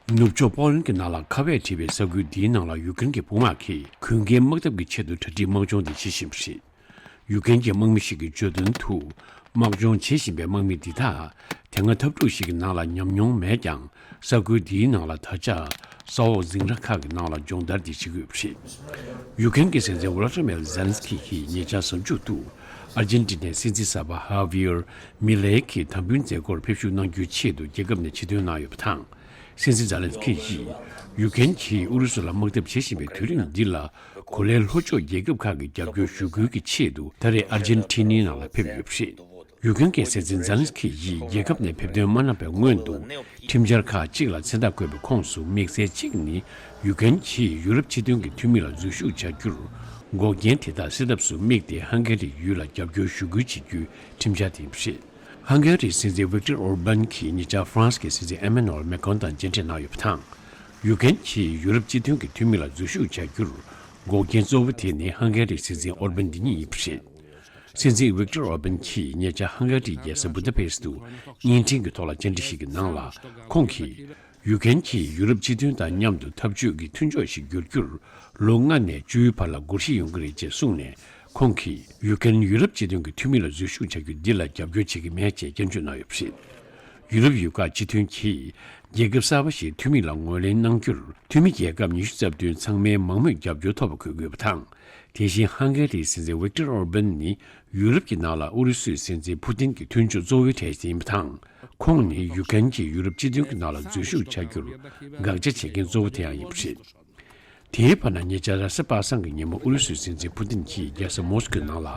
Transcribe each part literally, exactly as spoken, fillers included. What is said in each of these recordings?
ནུབ་ཕྱོགས་པོ་ལན་གྱི་ནང་ལ་ཁ་བས་བྲིས་པའི་ས་ཁུལ་འདིའི་ནང་ལ་ཡུ་ཀེན་གྱི་དཔུང་དམག་གིས་གུན་གྱི་དམག་འཐབ་ཀྱི་ཆེད་དུ་གྲ་སྒྲིག་དམག་སྦྱོང་དེ་བྱེད་བཞིན་པ་རེད། ཡུ་ཀེན་གྱི་དམག་མི་ཞིག་གིས་བརྗོད་དོན་དུ། དམག་སྦྱོང་བྱེད་བཞིན་པའི་དམག་མི་འདི་དག་དེ་སྔ་འཐབ་འཁྲུག་ཞིག་གི་ནང་ལ་ཉམས་མྱོང་མེད་ཀྱང་། ས་ཁུལ་འདིའི་ནང་ལ་ད་ཆ་ས་འོག་འཛིང་ར་ཁག་གི་ནང་ལ་སྦྱོང་བརྡར་འདི་བྱེད་ཀྱི་ཡོད་པ་རེད། ཡུ་ཀེན་གྱི་སྲིད་འཛིན་ཝོ་ལོ་ཏི་མེར་ཛེ་ལན་སི་ཁི་ཡིས་ཉེ་ཆར་གཟའ་མཇུག་ཏུ་ཨར་ཇེན་ཏི་ནའི་སྲིད་འཛིན་གསར་པ་ཧ་ཝིར་མི་ལེ་ཡི་དམ་འབུལ་མཛད་སྒོར་ཕེབས་ཞུགས་གནང་རྒྱུའི་ཆེད་དུ་རྒྱལ་ཁབ་ནས་ཕྱིར་ཐོན་གནང་ཡོད་པ་དང་། སྲིད་འཛིན་ཛེ་ལན་སི་ཁི་ཡིས་ཡུ་ཀེན་གྱིས་ཨུ་རུ་སུ་ལ་དམག་འཐབ་བྱེད་བཞིན་པའི་དུས་རིང་འདི་ལ། གོ་ལའི་ལྷོ་ཕྱོགས་རྒྱལ་ཁབ་ཁག་གི་རྒྱབ་སྐྱོར་ཞུ་སྐུལ་གྱི་ཆེད་དུ་ད་རེས་ཨར་ཇེན་ཏི་ནའི་ནང་ལ་ཕེབས་ཡོད་པ་རེད། ཡུ་ཀེན་གྱི་སྲིད་འཛིན་ཛེ་ལན་སི་ཁི་ཡིས་རྒྱལ་ཁབ་ནས་ཕེབས་ཐོན་མ་གནང་བའི་སྔོན་དུ། ཁྲིམས་འཆར་ཁག་ཅིག་ལ་མཚན་རྟགས་བཀོད་པའི་ཁོངས་སུ་དམིགས་བསལ་གཅིག་ནི། ཡུ་ཀེན་གྱིས་ཡུ་རོབ་སྤྱི་མཐུན་གྱི་འཐུས་མི་ལ་འཛུལ་ཞུགས་བྱ་རྒྱུར། འགོག་རྐྱེན་དེ་དག་སེལ་ཐབས་སུ་དམིགས་ཏེ་ཧང་ག་རིའི་ཡུལ་ལ་རྒྱབ་སྐྱོར་ཞུ་སྐུལ་བྱེད་རྒྱུའི་ཁྲིམས་འཆར་དེ་ཡིན་པ་རེད། ཧང་ག་རིའི་སྲིད་འཛིན་ཝིག་ཏོར་ཨོར་བན་གྱིས་ཉེ་ཆར་ཧྥ་རན་སི་གི་སྲིད་འཛིན་ཨེ་མེ་ནུ་ཨེལ་མེ་ཁོན་དང་མཇལ་འཕྲད་གནང་ཡོད་པ་དང་། ཡུ་ཀེན་གྱིས་ཡུ་རོབ་སྤྱི་མཐུན་གྱི་འཐུས་མི་ལ་འཛུལ་ཞུགས་བྱ་རྒྱུར། འགོག་རྐྱེན་གཙོ་བོ་དེ་ནི་ཧང་ག་རིའི་སྲིད་འཛིན་ཨོར་བན་འདི་ཉིད་ཡིན་པ་རེད། སྲིད་འཛིན་ཝིག་ཏོར་ཨོར་བན་གྱིས་ཉེ་ཆར་ཧང་ག་རིའི་རྒྱལ་ས་བུ་ད་པེ་སི་ཏུ་བརྙན་འཕྲིན་གྱི་ཐོག་ལ་བཅར་འདྲི་ཞིག་གི་ནང་ལ། ཁོང་གིས། ཡུ་ཀེན་གྱིས་ཡུ་རོབ་སྤྱི་མཐུན་དང་མཉམ་དུ་འཐབ་ཇུས་ཀྱི་མཐུན་ཕྱོགས་ཤིག་བསྒྱུར་རྒྱུར། ལོ་ལྔ་ནས་བཅུའི་བར་ལ་སྒོར་གཞི་ཡོང་གི་རེད་ཅེས་གསུངས་ནས། ཁོང་གིས་ཡུ་ཀེན་ཡུ་རོབ་སྤྱི་མཐུན་གྱི་འཐུས་མི་ལ་འཛུལ་ཞུགས་བྱ་རྒྱུ་འདི་ལ་རྒྱབ་སྐྱོར་བྱེད་ཀྱི་མེད་ཅེས་སྐྱོན་བརྗོད་གནང་ཡོད་པ་རེད། ཡུ་རོབ་ཡུལ་ཁག་སྤྱི་མཐུན་གྱིས་རྒྱལ་ཁབ་གསར་པ་ཞིག་འཐུས་མི་ལ་ངོས་ལེན་གནང་རྒྱུར། འཐུས་མི་རྒྱལ་ཁབ་ཉི་ཤུ་རྩ་བདུན་ཚང་མའི་མང་མོས་རྒྱབ་སྐྱོར་ཐོབ་པ་འཁོད་དགོས་པ་དང་། དེ་བཞིན་ཧང་ག་རིའི་སྲིད་འཛིན་ཝིག་ཏོར་ཨོར་བན་ནི་ཡུ་རོབ་ཀྱི་ནང་ལ་ཨུ་རུ་སུའི་སྲིད་འཛིན་ཕུ་ཏིན་གྱི་མཐུན་ཕྱོགས་གཙོ་བོའི་གྲས་ཤིག་ཡིན་པ་དང་། ཁོང་ནི་ཡུ་ཀེན་གྱིས་ཡུ་རོབ་སྤྱི་མཐུན་གྱི་ནང་ལ་འཛུལ་ཞུགས་བྱ་རྒྱུར་དགག་བྱ་བྱེད་མཁན་གཙོ་བོ་དེ་ཡང་ཡིན་པ་རེད། དེའི་བར་ན་ཉེ་ཆར་རེས་གཟའ་པ་སངས་ཀྱི་ཉིན་མོ་ཨུ་རུ་སུའི་སྲིད་འཛིན་ཕུ་ཏིན་གྱིས་རྒྱལ་ས་མོ་སི་ཀོའི་ནང་ལ་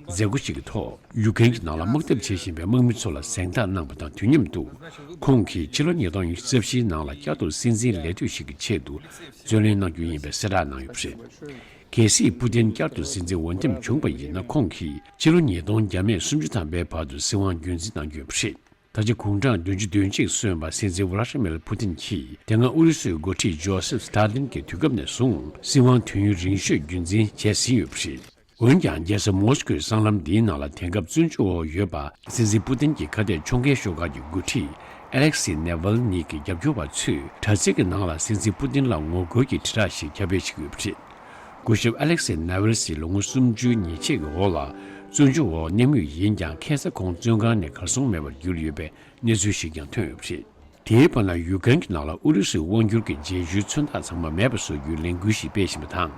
མཛད་སྒོ་ཞིག་གི་ཐོག་ཡུ་ཀེན་གྱི་ནང་ལ་དམག་འཐབ་བྱེད་བཞིན་པའི་དམག་མི་ཚོ་ལ་གཟེངས་རྟགས་གནང་བ་དང་དུས་མཉམ་དུ། ཁོང་གིས་ཕྱི་ལོ་ཉིས་སྟོང་ཉི་ཤུ་རྩ་བཞིའི་ནང་ལ་བསྐྱར་དུ་སྲིད་འཛིན་ལས་གཏོད་ཞིག་གི་ཆེད་དུ་རྩོད་ལེན་གནང་རྒྱུ་ཡིན་པའི་གསལ་བསྒྲགས་གནང་ཡོད་པ་རེད། གལ་སྲིད་ཕུ་ཏིན་བསྐྱར་དུ་སྲིད་འཛིན་འོས་འདེམས་བྱུང་བ་ཡིན་ན། ཁོང་གིས་ཕྱི་ལོ་ཉིས་སྟོང་བརྒྱ་མེད་སུམ་ཅུ་ཐམ་པའི་བར་དུ་སྲིད་དབང་རྒྱུན་འཛིན་གནང་རྒྱུ་ཡིན་པ་རེད། ད་ཆ་དགུང་གྲངས་བདུན་ཅུ་དོན་གཅིག་སོན་པ་སྲིད་འཛིན་ཝ་ལ་ཏི་མེར་ཕུ་ཏིན་གྱིས་དེ་སྔ་ཨུ་རུ་སུའི་འགོ་ཁྲིད་ཇོ་སེབ་སི་ཏཱ་ལིན་གྱི་དུས་སྐབས་ནས་བཟུང་སྲིད་དབང་དུས་ཡུན་རིང་ཤོས་རྒྱུན་འཛིན་བྱས་ཟིན་ཡོད་པ་རེད། འོན་ཀྱང་རྒྱལ་ས་མོ་སི་ཀོའི་སྲང་ལམ་འདིའི་ནང་ལ་དེང་སྐབས་བཙོན་འཇུག་འོག་ཡོད་པ་སྲིད་འཛིན་ཕུ་ཏིན་གྱི་ཁ་གཏད་གཅོག་མཁན་ཤོག་ཁག་གི་འགོ་ཁྲིད་ཨ་ལེག་སི་ནེ་ཝལ་ནི་གི་རྒྱབ་སྐྱོར་བ་ཚོས་དྲ་ཚིགས་ཀྱི་ནང་ལ་སྲིད་འཛིན་ཕུ་ཏིན་ལ་ངོ་རྒོལ་གྱི་དྲིལ་བསྒྲགས་ཤིག་ཁྱབ་སྤེལ་བྱེད་ཀྱི་ཡོད་པ་རེད། སྐུ་ཞབས་ཨ་ལེག་སི་ནེ་ཝལ་སི་ལོ་ངོ་སུམ་ཅུའི་ཉེས་ཆད་ཀྱི་འོག་ལ་བཙོན་འཇུག་འོག་གནས་མུས་ཡིན་ཀྱང་། ཁ་སང་ཁོང་བཙོན་ཁང་ནས་གར་སོང་མེད་པར་གྱུར་ཡོད་པའི་གནས་ཚུལ་ཞིག་ཀྱང་ཐོན་ཡོད་པ་རེད། དེའི་བར་ན་ཡུ་ཀེན་གྱི་ནང་ལ་ཨུ་རུ་སུའི་དབང་སྒྱུར་གྱི་རྗེས་འཇུག་མཚོན་རྟགས་ཚང་མ་མེད་པ་བཟོ་རྒྱུའི་ལས་འགུལ་ཞིག་སྤེལ་བཞིན་པ་དང་།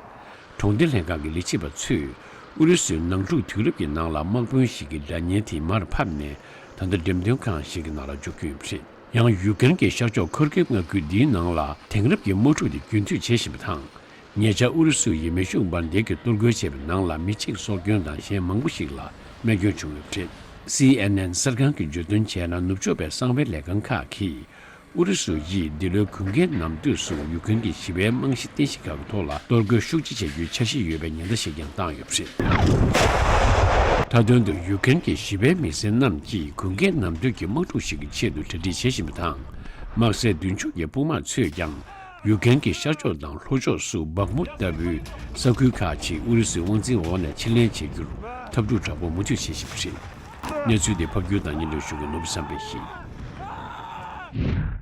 གྲོང་སྡེ་ལྷན་ཁང་གི་ལས་བྱེད་པ་ཚོས་ཨུ་རུ་སུའི་ནང་འཁྲུག་དུས་རབས་ཀྱི་ནང་ལ་དམག་དཔོན་ཞིག་གི་སྒྲ་སྙན་དེ་མར་ཕབ་ནས། ད་ལྟ་འགྲེམས་སྟོན་ཁང་ཞིག་གི་ནང་ལ་འཇོག་རྒྱུ་ཡིན་པ་རེད། ཡང་ཡུ་ཀེན་གྱི་ཤར་ཕྱོགས་ཁུར་ཀིབ་མངའ་ཁུལ་འདིའི་ནང་ལ་དེང་རབས་ཀྱི་དམག་འཁྲུག་དེ་རྒྱུན་མཐུད་བྱེད་བཞིན་པ་དང་། ཉེ་ཆར་ཨུ་རུ་སུ་ཡིས་མེ་ཤུགས་འབར་མདེལ་གྱི་གཏོར་རྒོལ་བྱས་པའི་ནང་ལ་མི་གཅིག་སྲོག་སྐྱོན་དང་གཞན་མང་པོ་ཞིག་ལ་རྨས་སྐྱོན་བྱུང་ཡོད་པ་རེད། སི་ཨེན་ཨེན་གསར་ཁང་གིས་བརྗོད་དོན་བྱས་ན། ནུབ་ཕྱོགས་པའི་གསང་བའི་ལས་ཁང་ཁག་གིས་ཨུ་རུ་སུ་ཡིས་འདི་ལོའི་དགུན་ཁའི་ནམ་དུས་སུ་ཡུ་ཀེན་གྱི་ཞི་བའི་རྨང་གཞི་རྟེན་གཞི་ཁག་གི་ཐོག་ལ་གཏོར་རྒོལ་ཤུགས་ཆེ་བྱ་རྒྱུའི་འཆར་གཞི་ཡོད་པའི་ཉེན་བརྡ་ཞིག་ཀྱང་བཏང་ཡོད་པ་རེད། མཐའ་དོན་དུ་ཡུ་ཀེན་གྱི་ཞི་བའི་མི་སེར་རྣམས་ཀྱིས་དགུན་ཁའི་ནམ་དུས་ཀྱི་དམག་འཁྲུག་ཞིག་གི་ཆེད་དུ་གྲ་སྒྲིག་བྱེད་བཞིན་པ་དང་། དམག་སའི་མདུན་ཕྱོགས་ཀྱི་དཔུང་དམག་ཚོས་ཀྱང་ཡུ་ཀེན་གྱི་ཤར་ཕྱོགས་དང་ལྷོ་ཕྱོགས་སུ་བག་མུ་ལྟ་བུའི་ས་ཁུལ་ཁག་ཅིག་ཨུ་རུ་སུའི་དབང་འཛིན་འོག་ནས་ཕྱིར་ལེན་བྱེད་རྒྱུར་འཐབ་འཁྲུག་དྲག་པོ་མུ་མཐུད་བྱེད་བཞིན་པ་རེད། གནས་ཚུལ་འདི་ཕབ་སྒྱུར་དང་སྙན་སྒྲོན་ཞུ་མཁན་ནོར་བུ་བསམ་འཕེལ་ཡིན།